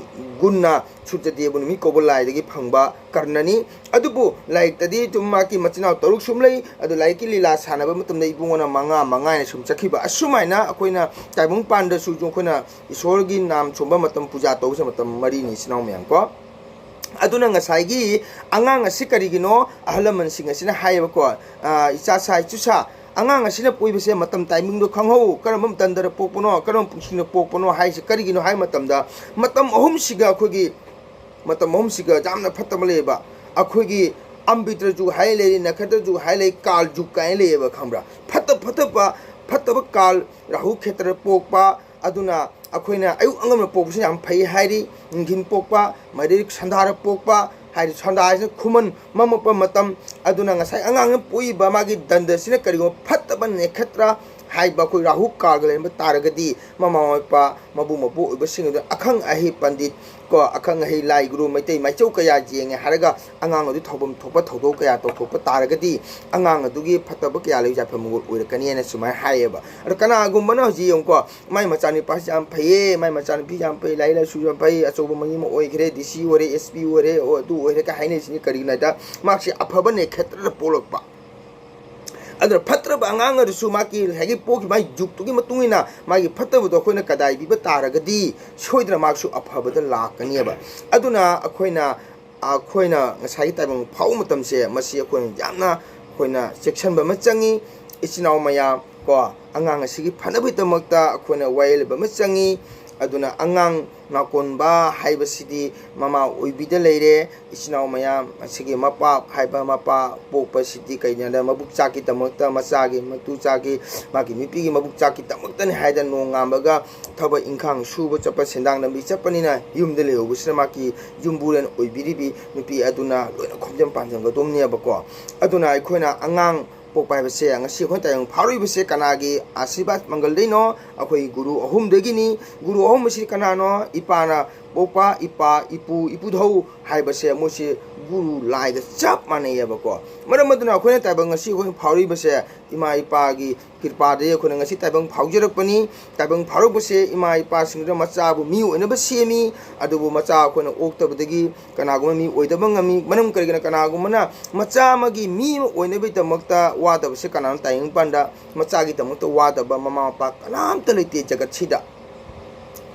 ꯒꯨꯟꯅ ꯁꯨꯔꯖꯗꯦꯕ ꯅꯨꯃꯤꯠ ꯀꯧꯕ ꯂꯥꯏꯗꯒꯤ ꯐꯪꯕ ꯀꯔꯅꯅꯤ꯫ ꯑꯗꯨꯕꯨ ꯂꯥꯏꯔꯤꯛꯇꯗꯤ ꯑꯗꯨꯝ ꯃꯥꯒꯤ ꯃꯆꯤꯟ ꯃꯅꯥꯎ ꯇꯔꯨꯛ ꯁꯨꯝ ꯂꯩ꯫ ꯑꯗꯨ ꯂꯥꯏꯔꯤꯛꯀꯤ ꯂꯤꯂꯥ ꯁꯥꯟꯅꯕ ꯃꯇꯝꯗ ꯏꯕꯨꯡꯉꯣꯅ ꯃꯉꯥ, ꯃꯉꯥ ꯍꯥꯏꯅ ꯁꯨꯝ ꯆꯠꯈꯤꯕ꯫ ꯑꯁꯨꯃꯥꯏꯅ ꯑꯩꯈꯣꯏꯅ ꯇꯥꯏꯕꯪ ꯄꯥꯟꯗꯁꯨ ꯑꯩꯈꯣꯏꯅ ꯏꯁꯣꯔꯒꯤ ꯅꯥꯝ ꯁꯣꯟꯕ ꯃꯇꯝ, ꯄꯨꯖꯥ ꯇꯧꯕꯁꯦ ꯃꯇꯝ ꯃꯔꯤꯅꯤ, ꯏꯆꯤꯟ ꯏꯅꯥꯎ ꯃꯌꯥꯝ ꯀꯣ꯫ ꯑꯗꯨꯅ ꯉꯁꯥꯏꯒꯤ ꯑꯉꯥꯡ ꯑꯁꯤ ꯀꯔꯤꯒꯤꯅꯣ ꯑꯍꯜ ꯂꯃꯟꯁꯤꯡ ꯑꯁꯤꯅ ꯍꯥꯏꯌꯦꯕꯀꯣ, ꯑ, "ꯏꯆꯥ ꯁꯥ, ꯏꯆꯨ ꯁꯥ, ꯑꯉꯥꯡ ꯑꯁꯤꯅ ꯄꯣꯛꯏꯕꯁꯦ ꯃꯇꯝ ꯇꯥꯏꯃꯤꯡꯗꯣ ꯈꯪꯍꯧ, ꯀꯔꯝꯕ ꯃꯇꯝꯗ ꯄꯣꯛꯄꯅꯣ, ꯀꯔꯝꯕ ꯄꯨꯡꯁꯤꯡꯗ ꯄꯣꯛꯄꯅꯣ" ꯍꯥꯏꯁꯦ ꯀꯔꯤꯒꯤꯅꯣ ꯍꯥꯏ ꯃꯇꯝꯗ, ꯃꯇꯝ ꯑꯍꯨꯝꯁꯤꯒ ꯑꯩꯈꯣꯏꯒꯤ ꯃꯇꯝ ꯑꯍꯨꯝꯁꯤꯒ ꯌꯥꯝꯅ ꯐꯠꯇꯕ ꯂꯩꯌꯦꯕ꯫ ꯑꯩꯈꯣꯏꯒꯤ ꯑꯝꯕꯤꯇ꯭ꯔ ꯖꯨꯒ ꯍꯥꯏ ꯂꯩꯔꯤ, ꯅꯈꯇ꯭ꯔ ꯖꯨꯒ ꯍꯥꯏ ꯂꯩ, ꯀꯥꯜ ꯖꯨꯒ ꯀꯥꯏꯅ ꯂꯩꯌꯦꯕ, ꯈꯪꯕ꯭ꯔꯥ? ꯐꯠꯇ ꯐꯠꯇꯕ, ꯐꯠꯇꯕ ꯀꯥꯜ ꯔꯥꯍꯨ ꯈꯦꯇ꯭ꯔ ꯄꯣꯛꯄ, ꯑꯗꯨꯅ ꯑꯩꯈꯣꯏꯅ ꯑꯌꯨꯛ ꯑꯉꯟꯕ ꯄꯣꯛꯄꯁꯤꯅ ꯌꯥꯝ ꯐꯩ ꯍꯥꯏꯔꯤ꯫ ꯅꯨꯡꯊꯤꯟ ꯄꯣꯛꯄ, ꯃꯗꯩ ꯁꯟꯗꯥꯔ ꯄꯣꯛꯄ ꯍꯥꯏꯔꯤ, ꯁꯟꯗꯥ ꯍꯥꯏꯁꯤꯅ ꯈꯨꯃꯟ ꯃꯝꯃꯛꯄ ꯃꯇꯝ꯫ ꯑꯗꯨꯅ ꯉꯁꯥꯏ ꯑꯉꯥꯡꯅ ꯄꯣꯛꯏꯕ ꯃꯥꯒꯤ ꯗꯟꯗꯁꯤꯅ ꯀꯔꯤꯒꯨꯝꯕ ꯐꯠꯇꯕ ꯅꯦꯈꯇ꯭ꯔ ꯍꯥꯏꯕ ꯑꯩꯈꯣꯏ ꯔꯥꯍꯨ ꯀꯥꯜꯒ ꯂꯩꯔꯝꯕ ꯇꯥꯔꯒꯗꯤ, ꯃꯃꯥ ꯃꯄꯥ, ꯃꯕꯨꯡ ꯃꯧꯄ꯭ꯋꯥ ꯑꯣꯏꯕꯁꯤꯡ ꯑꯗꯨ ꯑꯈꯪ ꯑꯍꯩ ꯄꯟꯗꯤꯠ ꯀꯣ, ꯑꯈꯪ ꯑꯍꯩ ꯂꯥꯏ ꯒꯨꯔꯨ, ꯃꯩꯇꯩ ꯃꯥꯏꯆꯧ ꯀꯌꯥ ꯌꯦꯡꯉꯦ ꯍꯥꯏꯔꯒ ꯑꯉꯥꯡ ꯑꯗꯨ ꯊꯧꯐꯝ ꯊꯣꯛꯄ ꯊꯧꯗꯣꯛ ꯀꯌꯥ ꯇꯧꯊꯣꯛꯄ ꯇꯥꯔꯒꯗꯤ, ꯑꯉꯥꯡ ꯑꯗꯨꯒꯤ ꯐꯠꯇꯕ ꯀꯌꯥ ꯂꯩ ꯌꯥꯏꯐ ꯃꯪꯒꯣꯜ ꯑꯣꯏꯔꯛꯀꯅꯤꯅ ꯁꯨꯃꯥꯏꯅ ꯍꯥꯏꯌꯦꯕ꯫ ꯑꯗꯣ ꯀꯅꯥꯒꯨꯝꯕꯅ ꯍꯧꯖꯤꯛ ꯌꯦꯡꯉꯨꯀꯣ, ꯃꯥꯏ ꯃꯆꯥꯅꯨꯄꯥꯁꯤ ꯌꯥꯝ ꯐꯩꯌꯦ, ꯃꯥꯏ ꯃꯆꯥꯅꯨꯄꯤ ꯌꯥꯝ ꯐꯩ, ꯂꯥꯏꯔꯤꯛ ꯂꯥꯏꯁꯨ ꯌꯥꯝ ꯐꯩ, ꯑꯆꯧꯕ ꯃꯤ ꯑꯃ ꯑꯣꯏꯈ꯭ꯔꯦ, ꯗꯤ ꯁꯤ ꯑꯣꯏꯔꯦ, ꯑꯦꯁ ꯄꯤ ꯑꯣꯏꯔꯦ, ꯑꯣ, ꯑꯗꯨ ꯑꯣꯏꯔꯦ ꯀꯥꯏ ꯍꯥꯏꯅꯔꯤꯁꯤꯅ ꯀꯔꯤꯒꯤꯅꯣ ꯍꯥꯏꯗ, ꯃꯍꯥꯛꯁꯦ ꯑꯐꯕ ꯅꯦꯈꯇ꯭ꯔꯗ ꯄꯣꯛꯂꯛꯄ꯫ ꯑꯗꯨꯅ ꯐꯠꯇ꯭ꯔꯕ ꯑꯉꯥꯡ ꯑꯗꯨꯁꯨ ꯃꯥꯒꯤ ꯉꯁꯥꯏꯒꯤ ꯄꯣꯛꯈꯤꯕ ꯃꯥꯒꯤ ꯖꯨꯛꯇꯨꯒꯤ ꯃꯇꯨꯡ ꯏꯟꯅ ꯃꯥꯒꯤ ꯐꯠꯇꯕꯗꯣ ꯑꯩꯈꯣꯏꯅ ꯀꯗꯥꯏ ꯄꯤꯕ ꯇꯥꯔꯒꯗꯤ, ꯁꯣꯏꯗꯅ ꯃꯍꯥꯛꯁꯨ ꯑꯐꯕꯗ ꯂꯥꯛꯀꯅꯦꯕ꯫ ꯑꯗꯨꯅ ꯑꯩꯈꯣꯏꯅ, ꯑꯩꯈꯣꯏꯅ ꯉꯁꯥꯏꯒꯤ ꯇꯥꯏꯕꯪ ꯐꯥꯎꯕ ꯃꯇꯝꯁꯦ, ꯃꯁꯤ ꯑꯩꯈꯣꯏꯅ ꯌꯥꯝꯅ, ꯑꯩꯈꯣꯏꯅ ꯆꯦꯛꯁꯤꯟꯕ ꯑꯃ ꯆꯪꯉꯤ꯫ ꯏꯆꯤꯟ ꯏꯅꯥꯎ ꯃꯌꯥꯝ ꯀꯣ, ꯑꯉꯥꯡ ꯑꯁꯤꯒꯤ ꯐꯅꯕꯒꯤꯗꯃꯛꯇ ꯑꯩꯈꯣꯏꯅ ꯋꯥꯌꯦꯜꯕ ꯑꯃ ꯆꯪꯉꯤ꯫ ꯑꯗꯨꯅ ꯑꯉꯥꯡ ꯅꯥꯀꯣꯟꯕ ꯍꯥꯏꯕꯁꯤꯗꯤ ꯃꯃꯥ ꯑꯣꯏꯕꯤꯗ ꯂꯩꯔꯦ꯫ ꯏꯆꯤꯟ ꯏꯅꯥꯎ ꯃꯌꯥꯝ ꯑꯁꯤꯒꯤ ꯃꯄꯥ ꯍꯥꯏꯕ, ꯃꯄꯥ ꯄꯣꯛꯄꯁꯤꯗꯤ ꯀꯩꯅꯣꯗ ꯃꯕꯨꯛ ꯆꯥꯛꯀꯤꯗꯃꯛꯇ, ꯃꯆꯥꯒꯤ ꯃꯇꯨ ꯆꯥꯛꯀꯤ, ꯃꯥꯒꯤ ꯅꯨꯄꯤꯒꯤ ꯃꯕꯨꯛ ꯆꯥꯛꯀꯤꯗꯃꯛꯇꯅꯤ ꯍꯥꯏꯗꯅ ꯅꯣꯡꯉꯥꯟꯕꯒ ꯊꯕꯛ ꯏꯪꯈꯥꯡ ꯁꯨꯕ ꯆꯠꯄ, ꯁꯦꯟꯗꯥꯡ ꯂꯝꯕꯤ ꯆꯠꯄꯅꯤꯅ ꯌꯨꯝꯗ ꯂꯩꯍꯧꯕꯁꯤꯅ ꯃꯥꯒꯤ ꯌꯨꯝꯕꯨꯔꯦꯟ ꯑꯣꯏꯕꯤꯔꯤꯕꯤ ꯅꯨꯄꯤ ꯑꯗꯨꯅ ꯂꯣꯏꯅ ꯈꯣꯝꯖꯤꯟ ꯄꯥꯟꯖꯤꯟꯒꯗꯧꯕꯅꯦꯕꯀꯣ꯫ ꯑꯗꯨꯅ ꯑꯩꯈꯣꯏꯅ ꯑꯉꯥꯡ ꯄꯣꯛꯄ ꯍꯥꯏꯕꯁꯦ, ꯉꯁꯤ ꯑꯩꯈꯣꯏꯅ ꯇꯥꯏꯕꯪ ꯐꯥꯎꯔꯤꯕꯁꯦ ꯀꯅꯥꯒꯤ ꯑꯥꯁꯤꯔꯕꯥꯗ ꯃꯪꯒꯜꯗꯩꯅꯣ? ꯑꯩꯈꯣꯏ ꯒꯨꯔꯨ ꯑꯍꯨꯝꯗꯒꯤꯅꯤ꯫ ꯒꯨꯔꯨ ꯑꯍꯨꯝ ꯑꯁꯤ ꯀꯅꯥꯅꯣ? ꯏꯄꯥꯅ ꯄꯣꯛꯄ, ꯏꯄꯥ, ꯏꯄꯨ, ꯏꯄꯨꯙꯧ ꯍꯥꯏꯕꯁꯦ ꯃꯣꯏꯁꯦ ꯒꯨꯔꯨ ꯂꯥꯏꯒ ꯆꯞ ꯃꯥꯟꯅꯩꯌꯦꯕꯀꯣ꯫ ꯃꯔꯝ ꯑꯗꯨꯅ ꯑꯩꯈꯣꯏꯅ ꯇꯥꯏꯕꯪ ꯉꯁꯤ ꯑꯩꯈꯣꯏ ꯐꯥꯎꯔꯤꯕꯁꯦ ꯏꯃꯥ ꯏꯄꯥꯒꯤ ꯀ꯭ꯔꯤꯄꯥꯗꯒꯤ ꯑꯩꯈꯣꯏꯅ ꯉꯁꯤ ꯇꯥꯏꯕꯪ ꯐꯥꯎꯖꯔꯛꯄꯅꯤ꯫ ꯇꯥꯏꯕꯪ ꯐꯥꯎꯔꯛꯄꯁꯦ ꯏꯃꯥ ꯏꯄꯥꯁꯤꯡꯗꯨꯅ ꯃꯆꯥꯕꯨ ꯃꯤ ꯑꯣꯏꯅꯕ ꯁꯦꯝꯃꯤ, ꯑꯗꯨꯕꯨ ꯃꯆꯥ ꯑꯩꯈꯣꯏꯅ ꯑꯣꯛꯇꯕꯗꯒꯤ ꯀꯅꯥꯒꯨꯝꯕ ꯃꯤ ꯑꯣꯏꯗꯕ ꯉꯝꯃꯤ꯫ ꯃꯔꯝ ꯀꯔꯤꯒꯤꯅꯣ? ꯀꯅꯥꯒꯨꯝꯕꯅ ꯃꯆꯥ ꯑꯃꯒꯤ ꯃꯤ ꯑꯃ ꯑꯣꯏꯅꯕꯒꯤꯗꯃꯛꯇ ꯋꯥꯗꯕꯁꯦ ꯀꯅꯥꯅꯣ? ꯇꯥꯏꯕꯪꯄꯥꯟꯗ ꯃꯆꯥꯒꯤꯗꯃꯛꯇ ꯋꯥꯗꯕ ꯃꯃꯥ ꯃꯄꯥ ꯀꯅꯥꯝꯇ ꯂꯩꯇꯦ ꯖꯒꯠꯁꯤꯗ꯫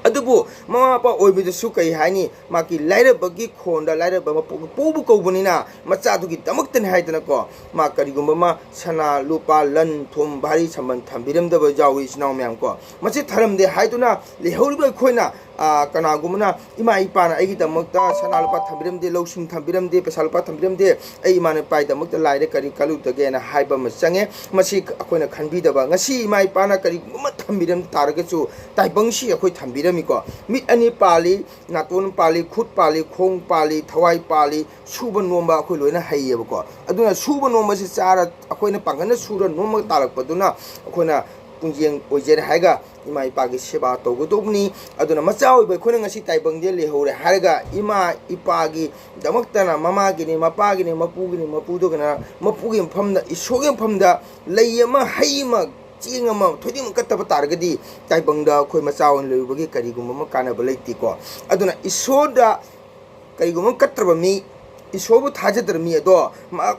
ꯑꯗꯨꯕꯨ ꯃꯃꯥ ꯃꯄꯥ ꯑꯣꯏꯕꯗꯁꯨ ꯀꯩ ꯍꯥꯏꯅꯤ, ꯃꯥꯒꯤ ꯂꯥꯏꯔꯕꯒꯤ ꯈꯣꯟꯗ ꯂꯥꯏꯔꯕ ꯃꯄꯨ ꯄꯣꯛꯄ ꯀꯧꯕꯅꯤꯅ, ꯃꯆꯥꯗꯨꯒꯤꯗꯃꯛꯇꯅꯤ ꯍꯥꯏꯗꯅꯀꯣ, ꯃꯥ ꯀꯔꯤꯒꯨꯝꯕ ꯑꯃ ꯁꯅꯥ ꯂꯨꯄꯥ ꯂꯟ ꯊꯨꯝ ꯚꯥꯔꯤ ꯁꯝꯕꯟ ꯊꯝꯕꯤꯔꯝꯗꯕ ꯌꯥꯎꯏ, ꯏꯆꯤꯟ ꯏꯅꯥꯎ ꯃꯌꯥꯝ ꯀꯣ꯫ ꯃꯁꯤ ꯊꯔꯝꯗꯦ ꯍꯥꯏꯗꯨꯅ ꯂꯩꯍꯧꯔꯤꯕ ꯑꯩꯈꯣꯏꯅ, ꯑ, ꯀꯅꯥꯒꯨꯝꯕꯅ ꯏꯃꯥ ꯏꯄꯥꯅ ꯑꯩꯒꯤꯗꯃꯛꯇ ꯁꯅꯥ ꯂꯨꯄꯥ ꯊꯝꯕꯤꯔꯝꯗꯦ, ꯂꯧꯁꯤꯡ ꯊꯝꯕꯤꯔꯝꯗꯦ, ꯄꯩꯁꯥ ꯂꯨꯄꯥ ꯊꯝꯕꯤꯔꯝꯗꯦ, ꯑꯩ ꯏꯃꯥ ꯏꯄꯥꯒꯤꯗꯃꯛꯇ ꯂꯥꯏꯔꯦ, ꯀꯔꯤ ꯀꯜꯂꯨꯗꯒꯦꯅ ꯍꯥꯏꯕ ꯑꯃ ꯆꯪꯉꯦ꯫ ꯃꯁꯤ ꯑꯩꯈꯣꯏꯅ ꯈꯟꯕꯤꯗꯕ꯫ ꯉꯁꯤ ꯏꯃꯥ ꯏꯄꯥꯅ ꯀꯔꯤꯒꯨꯝꯕ ꯑꯃ ꯊꯝꯕꯤꯔꯝ ꯇꯥꯔꯒꯁꯨ, ꯇꯥꯏꯕꯪꯁꯤ ꯑꯩꯈꯣꯏ ꯊꯝꯕꯤꯔꯝꯃꯤꯀꯣ꯫ ꯃꯤꯠ ꯑꯅꯤ ꯄꯥꯜꯂꯤ, ꯅꯥꯇꯣꯟ ꯄꯥꯜꯂꯤ, ꯈꯨꯠ ꯄꯥꯜꯂꯤ, ꯈꯣꯡ ꯄꯥꯜꯂꯤ, ꯊꯋꯥꯏ ꯄꯥꯜꯂꯤ, ꯁꯨꯕ ꯅꯣꯝꯕ ꯑꯩꯈꯣꯏ ꯂꯣꯏꯅ ꯍꯩꯌꯦꯕꯀꯣ꯫ ꯑꯗꯨꯅ ꯁꯨꯕ ꯅꯣꯝꯕꯁꯤ ꯆꯥꯔ, ꯑꯩꯈꯣꯏꯅ ꯄꯥꯡꯒꯜꯅ ꯁꯨꯔ ꯅꯣꯝꯃꯒ ꯇꯥꯜꯂꯛꯄꯗꯨꯅ ꯑꯩꯈꯣꯏꯅ ꯄꯨꯡꯖꯦꯡ ꯑꯣꯏꯖꯔꯦ ꯍꯥꯏꯔꯒ ꯏꯃꯥ ꯏꯄꯥꯒꯤ ꯁꯦꯕꯥ ꯇꯧꯒꯗꯧꯕꯅꯤ꯫ ꯑꯗꯨꯅ ꯃꯆꯥ ꯑꯣꯏꯕ ꯑꯩꯈꯣꯏꯅ ꯉꯁꯤ ꯇꯥꯏꯕꯪꯗ ꯂꯩꯍꯧꯔꯦ ꯍꯥꯏꯔꯒ ꯏꯃꯥ ꯏꯄꯥꯒꯤꯗꯃꯛꯇꯅ ꯃꯃꯥꯒꯤꯅꯤ, ꯃꯄꯥꯒꯤꯅꯤ, ꯃꯄꯨꯒꯤꯅꯤ, ꯃꯄꯨꯗꯨꯒꯅ ꯃꯄꯨꯒꯤ ꯃꯐꯝꯗ, ꯏꯁꯣꯔꯒꯤ ꯃꯐꯝꯗ ꯂꯩ ꯑꯃ, ꯍꯩ ꯑꯃ, ꯆꯦꯡ ꯑꯃ, ꯊꯣꯏꯗꯤꯡ ꯑꯃ ꯀꯠꯇꯕ ꯇꯥꯔꯒꯗꯤ ꯇꯥꯏꯕꯪꯗ ꯑꯩꯈꯣꯏ ꯃꯆꯥ ꯑꯣꯏꯅ ꯂꯩꯔꯨꯕꯒꯤ ꯀꯔꯤꯒꯨꯝꯕ ꯑꯃ ꯀꯥꯟꯅꯕ ꯂꯩꯇꯦꯀꯣ꯫ ꯑꯗꯨꯅ ꯏꯁꯣꯔꯗ ꯀꯔꯤꯒꯨꯝꯕ ꯑꯃ ꯀꯠꯇ꯭ꯔꯕ ꯃꯤ, ꯏꯁꯣꯔꯕꯨ ꯊꯥꯖꯗ꯭ꯔꯕ ꯃꯤ ꯑꯗꯣ ꯃꯍꯥꯛ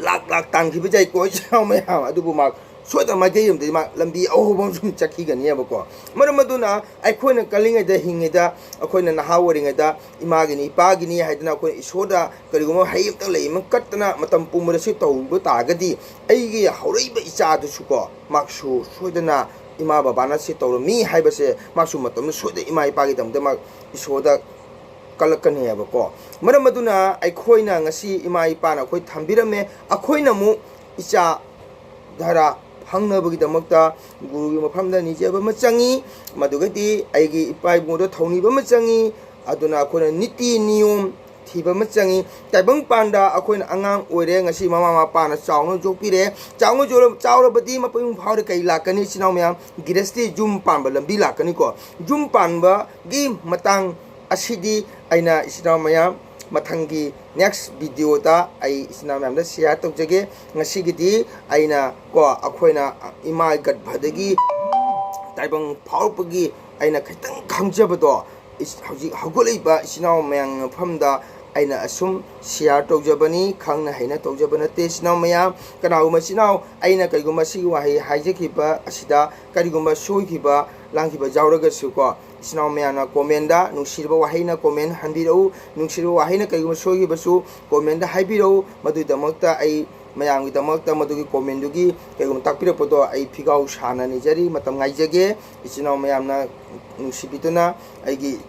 ꯂꯥꯛ ꯂꯥꯛ ꯇꯥꯟꯈꯤꯕ ꯌꯥꯏꯀꯣ, ꯏꯆꯤꯟ ꯏꯅꯥꯎ ꯃꯌꯥꯝ꯫ ꯑꯗꯨꯕꯨ ꯃꯍꯥꯛ ꯁꯣꯏꯗꯅ ꯃꯥꯏꯀꯩ ꯑꯃꯗꯗꯤ ꯃꯥ ꯂꯝꯕꯤ ꯑꯍꯧꯕ ꯑꯃ ꯁꯨꯝ ꯆꯠꯈꯤꯒꯅꯦꯕꯀꯣ꯫ ꯃꯔꯝ ꯑꯗꯨꯅ ꯑꯩꯈꯣꯏꯅ ꯀꯜꯂꯤꯉꯩꯗ, ꯍꯤꯡꯉꯤꯗ, ꯑꯩꯈꯣꯏꯅ ꯅꯍꯥ ꯑꯣꯏꯔꯤꯉꯩꯗ ꯏꯃꯥꯒꯤꯅꯤ, ꯏꯄꯥꯒꯤꯅꯤ ꯍꯥꯏꯗꯅ ꯑꯩꯈꯣꯏ ꯏꯁꯣꯔꯗ ꯀꯔꯤꯒꯨꯝꯕ ꯍꯩ ꯑꯃꯇꯪ, ꯂꯩ ꯑꯃ ꯀꯠꯇꯅ ꯃꯇꯝ ꯄꯨꯝꯕꯗ ꯁꯤ ꯇꯧꯕ ꯇꯥꯔꯒꯗꯤ ꯑꯩꯒꯤ ꯍꯧꯔꯛꯏꯕ ꯏꯆꯥꯗꯨꯁꯨꯀꯣ, ꯃꯍꯥꯛꯁꯨ ꯁꯣꯏꯗꯅ ꯏꯃꯥ ꯕꯕꯥꯅ ꯁꯤ ꯇꯧꯔꯝꯃꯤ ꯍꯥꯏꯕꯁꯦ ꯃꯍꯥꯛꯁꯨ ꯃꯇꯝꯗ ꯁꯣꯏꯗꯅ ꯏꯃꯥ ꯏꯄꯥꯒꯤꯗꯃꯛꯇ ꯃꯍꯥꯛ ꯏꯁꯣꯔꯗ ꯀꯜꯂꯛꯀꯅꯦꯕꯀꯣ꯫ ꯃꯔꯝ ꯑꯗꯨꯅ ꯑꯩꯈꯣꯏꯅ ꯉꯁꯤ ꯏꯃꯥ ꯏꯄꯥꯅ ꯑꯩꯈꯣꯏ ꯊꯝꯕꯤꯔꯝꯃꯦ, ꯑꯩꯈꯣꯏꯅ ꯑꯃꯨꯛ ꯏꯆꯥ ꯙꯔꯥ ꯐꯪꯅꯕꯒꯤꯗꯃꯛꯇ ꯒꯨꯔꯨꯒꯤ ꯃꯐꯝꯗ ꯅꯤꯖꯕ ꯑꯃ ꯆꯪꯉꯤ꯫ ꯃꯗꯨꯒꯗꯤ ꯑꯩꯒꯤ ꯏꯄꯥ ꯏꯕꯨꯡꯗ ꯊꯧꯅꯤꯕ ꯑꯃ ꯆꯪꯉꯤ꯫ ꯑꯗꯨꯅ ꯑꯩꯈꯣꯏꯅ ꯅꯤꯇꯤ ꯅꯤꯌꯣꯝ ꯊꯤꯕ ꯑꯃ ꯆꯪꯉꯤ꯫ ꯇꯥꯏꯕꯪ ꯄꯥꯟꯗ ꯑꯩꯈꯣꯏꯅ ꯑꯉꯥꯡ ꯑꯣꯏꯔꯦ, ꯉꯁꯤ ꯃꯃꯥ ꯃꯄꯥꯅ ꯆꯥꯎꯅ ꯌꯣꯛꯄꯤꯔꯦ꯫ ꯆꯥꯎꯅ ꯌꯣꯛꯂ-, ꯆꯥꯎꯔꯕꯗꯤ ꯃꯄꯨꯡ ꯐꯥꯎꯔꯦ, ꯀꯩ ꯂꯥꯛꯀꯅꯤ? ꯏꯆꯤꯟ ꯏꯅꯥꯎ ꯃꯌꯥꯝ, ꯒꯤꯔꯁꯇꯤ, ꯌꯨꯝ ꯄꯥꯟꯕ ꯂꯝꯕꯤ ꯂꯥꯛꯀꯅꯤꯀꯣ꯫ ꯌꯨꯝ ꯄꯥꯟꯕꯒꯤ ꯃꯇꯥꯡ ꯑꯁꯤꯗꯤ ꯑꯩꯅ ꯏꯆꯤꯟ ꯏꯅꯥꯎ ꯃꯌꯥꯝ ꯃꯊꯪꯒꯤ next video ꯗ ꯑꯩ ꯏꯆꯤꯟ ꯏꯅꯥꯎ ꯃꯌꯥꯝꯗ share ꯇꯧꯖꯒꯦ꯫ ꯉꯁꯤꯒꯤꯗꯤ ꯑꯩꯅ ꯀꯣ, ꯑꯩꯈꯣꯏꯅ ꯏꯃꯥ ꯒꯔꯚꯗꯒꯤ ꯇꯥꯏꯕꯪ ꯐꯥꯎꯔꯛꯄꯒꯤ ꯑꯩꯅ ꯈꯤꯇꯪ ꯈꯪꯖꯕꯗꯣ, ꯏꯁ-, ꯍꯧꯖꯤꯛ ꯍꯧꯒꯠꯂꯛꯏꯕ ꯏꯆꯤꯟ ꯏꯅꯥꯎ ꯃꯌꯥꯝꯒꯤ ꯃꯐꯝꯗ ꯑꯩꯅ ꯑꯁꯨꯝ share ꯇꯧꯖꯕꯅꯤ, ꯈꯪꯅ ꯍꯩꯅ ꯇꯧꯖꯕ ꯅꯠꯇꯦ꯫ ꯏꯆꯤꯟ ꯏꯅꯥꯎ ꯃꯌꯥꯝ, ꯀꯅꯥꯒꯨꯝꯕ ꯏꯆꯤꯟ ꯏꯅꯥꯎ ꯑꯩꯅ ꯀꯩꯒꯨꯝꯕ ꯁꯤꯒꯤ ꯋꯥꯍꯩ ꯍꯥꯏꯖꯈꯤꯕ ꯑꯁꯤꯗ ꯀꯔꯤꯒꯨꯝꯕ ꯁꯣꯏꯈꯤꯕ ꯂꯥꯟꯈꯤꯕ ꯌꯥꯎꯔꯒꯁꯨꯀꯣ, ꯏꯆꯤꯟ ꯏꯅꯥꯎ ꯃꯌꯥꯝꯅ comment ꯅꯨꯡꯁꯤꯔꯕ ꯋꯥꯍꯩꯅ comment ꯍꯟꯕꯤꯔꯛꯎ꯫ ꯅꯨꯡꯁꯤꯔꯕ ꯋꯥꯍꯩꯅ ꯀꯔꯤꯒꯨꯝꯕ ꯁꯣꯏꯈꯤꯕꯁꯨ comment ꯍꯥꯏꯕꯤꯔꯛꯎ꯫ ꯃꯗꯨꯒꯤꯗꯃꯛꯇ ꯑꯩ ꯃꯌꯥꯝꯒꯤꯗꯃꯛꯇ ꯃꯗꯨꯒꯤ comment ꯗꯨꯒꯤ ꯀꯩꯒꯨꯝꯕ ꯇꯥꯛꯄꯤꯔꯛꯄꯗꯣ ꯑꯩ ꯐꯤꯒꯥꯎ ꯁꯥꯅ ꯅꯤꯖꯔꯤ꯫ ꯃꯇꯝ ꯉꯥꯏꯖꯒꯦ꯫ ꯏꯆꯤꯟ ꯏꯅꯥꯎ ꯃꯌꯥꯝꯅ ꯅꯨꯡꯁꯤꯕꯤꯗꯨꯅ ꯑꯩꯒꯤ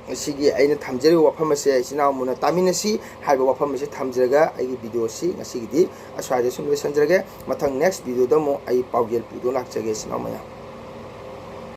ꯉꯁꯤꯒꯤ ꯑꯩꯅ ꯊꯝꯖꯔꯤꯕ ꯋꯥꯐꯝ ꯑꯁꯦ ꯏꯆꯤꯟ ꯏꯅꯥꯎ ꯃꯨꯟꯅ ꯇꯥꯃꯤꯟꯅꯁꯤ ꯍꯥꯏꯕ ꯋꯥꯐꯝ ꯑꯁꯤ ꯊꯝꯖꯔꯒ ꯑꯩꯒꯤ video ꯁꯤ ꯉꯁꯤꯒꯤꯗꯤ ꯑꯁ꯭ꯋꯥꯏꯗ ꯁꯨꯝ ꯂꯣꯏꯁꯤꯟꯖꯔꯒꯦ꯫ ꯃꯊꯪ next video ꯗ ꯑꯃꯨꯛ ꯑꯩ ꯄꯥꯎꯖꯦꯜ ꯄꯨꯗꯨꯅ ꯂꯥꯛꯆꯒꯦ ꯏꯆꯤꯟ ꯏꯅꯥꯎ ꯃꯌꯥꯝ꯫